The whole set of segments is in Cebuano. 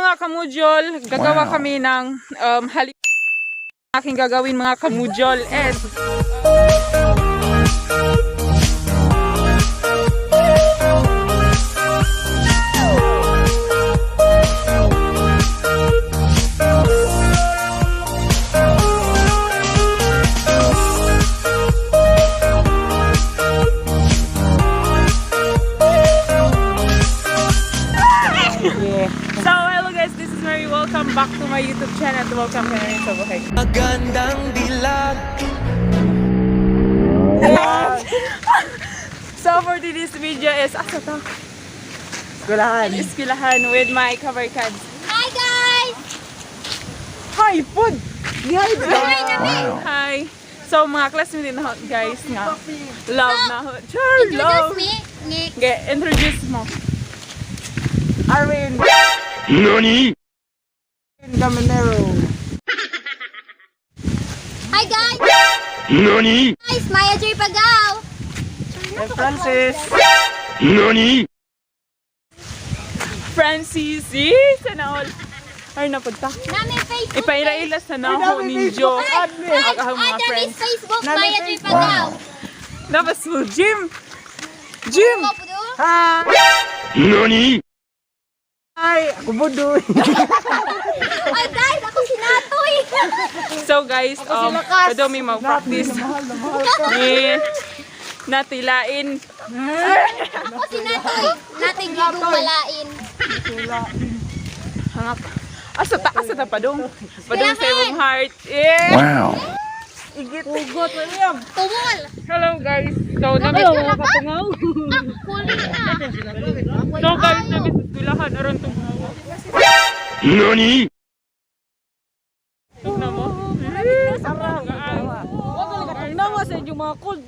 Mga kamujol, gagawa kami ng hali aking gagawin, mga kamujol, is So, hello guys, this is Mary. Welcome back to my YouTube channel at welcome ka na rin sa buhay. Magandang dilag. So, for today's video is, asa to? Eskwelahan. Eskwelahan with my kabarkads. Hi guys! Hi, food! Hi, Hi nami! Hi! So, mga classmates din na guys nga. Love na ho. Char, Introduce love! me, Nick. Okay, introduce mo. Arvin. NANI? Caminero. Hi guys! NANI? Guys, Maya J. Pagao! And Francis. NANI? Francis, eh, sana all. Ay, napunta. Nami Facebook Ipaila-ila sa naho ninyo. Hi! Ang ahong mga Hi, Nami friends. Facebook, Nami Maya J. Facebook. Pagao! Dapat mo, Jim! Jim! Ako po doon. Hi! NANI? Hi! Ako Budoy. Ay guys, ako si Natoy! So guys, pwede may mag-practice. Mahal na mahal ka. Eh, natilain. Ako si Natoy! Natoy gigong malain. Hangak. Asa ta padung. Padung sa imong heart. Yeah. Wow. Igit. Hugot, William. Tumol! Hello guys. So nami Ah, huli na! So guys, nami sa eskwelahan aron tugnaw. NANI? Tugnaw mo. Nawa sa inyong mga cold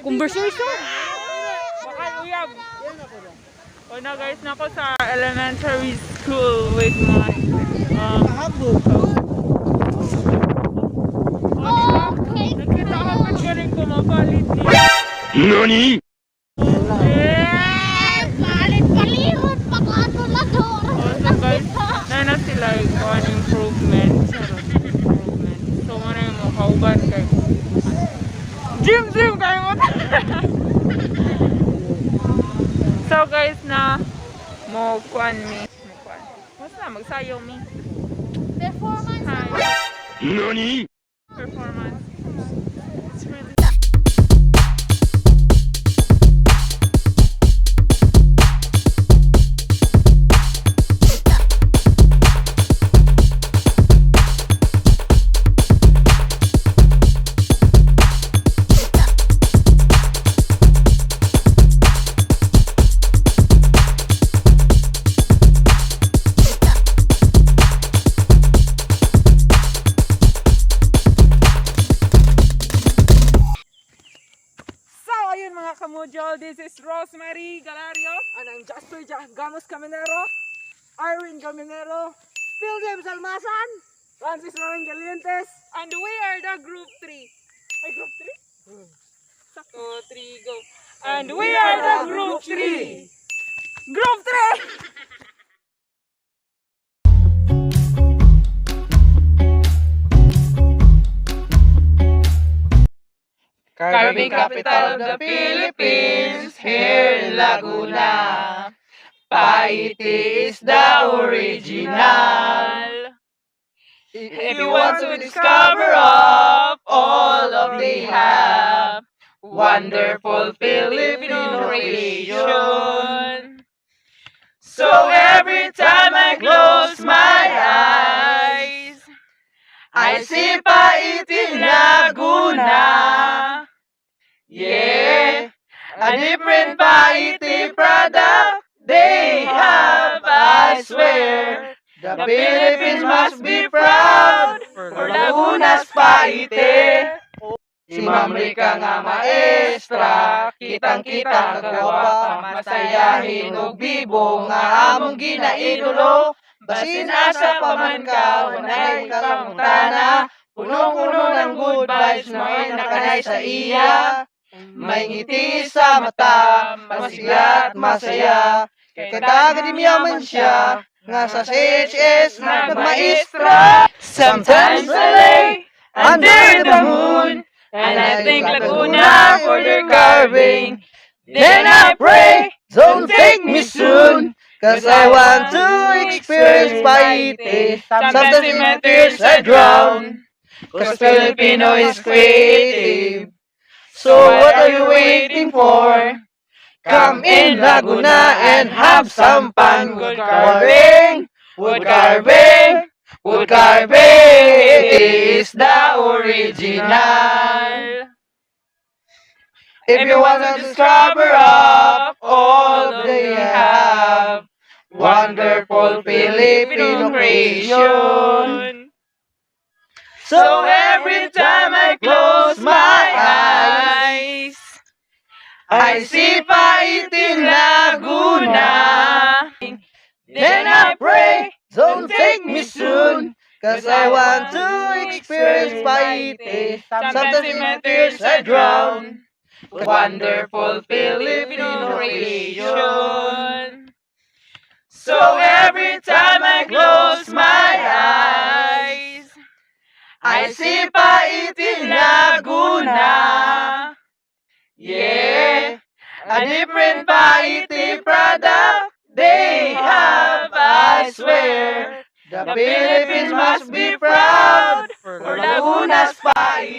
conversation. Bakal uyab. O na guys, nako sa elementary school with my Okay! Nakita ko pa galing kumapalit ni. NANI? Yeah! Palit palihot! Pag-ano lang doon! Also guys, na na sila on improvement. Charot, improvement. So ano yung mga kauban kay Gym, gym, kayo mo. So guys, na mo kuan mi. Mo kuan. Basta magsayo mi. Performance! Hi. NANI? Performance. It's really So, ayun mga kamujol, this is Rosemary Galario. And I'm Jasper Gamos Caminero. Irwin Caminero. Phil James Almasan. Francis Loren Calientes. And we are the group 3. Ay, group 3? 2, 3, go. And we are the group 3. Group 3! Carving capital of the Philippines, here in Laguna. Paiti is the original. If you want to discover of all of they have, wonderful Filipino creation. So every time I close my eyes, I see Paiti Laguna. Yeah, a different Paiti product they have, I swear. The Philippines must be proud for Laguna's Paite. Si Ma'am Rica nga maestra, kitang-kita kagwapa, masayahin og bibo nga among ginaidolo. Basin asa pa man ka, wanay kamutana, punong-puno ng good vibes, may nakanay sa iya. May ngiti sa mata, masigla at masaya, kay kadagad man siya. Nga sa CHS nagmaestra. Sometimes I lay under the moon and I thank Laguna for their carving. Then I pray, don't take me soon, 'cause I want to experience Paete. Sometimes in tears I drown, 'cause Filipino is creative. So what are you waiting for? Come in Laguna and have some fun. Wood carving, wood carving, wood carving is the original. If you want to discover of all they have, wonderful Filipino creation. So every time I close my eyes, I see Paete Laguna. Then I pray, don't take me soon, 'cause I want to experience Paete. Sometimes in tears I drown. Wonderful Filipino creation. So every time I close my eyes, I see Paete Laguna. Yeah, a different Paete product they have, I swear. The Philippines must be proud for Laguna's Paete.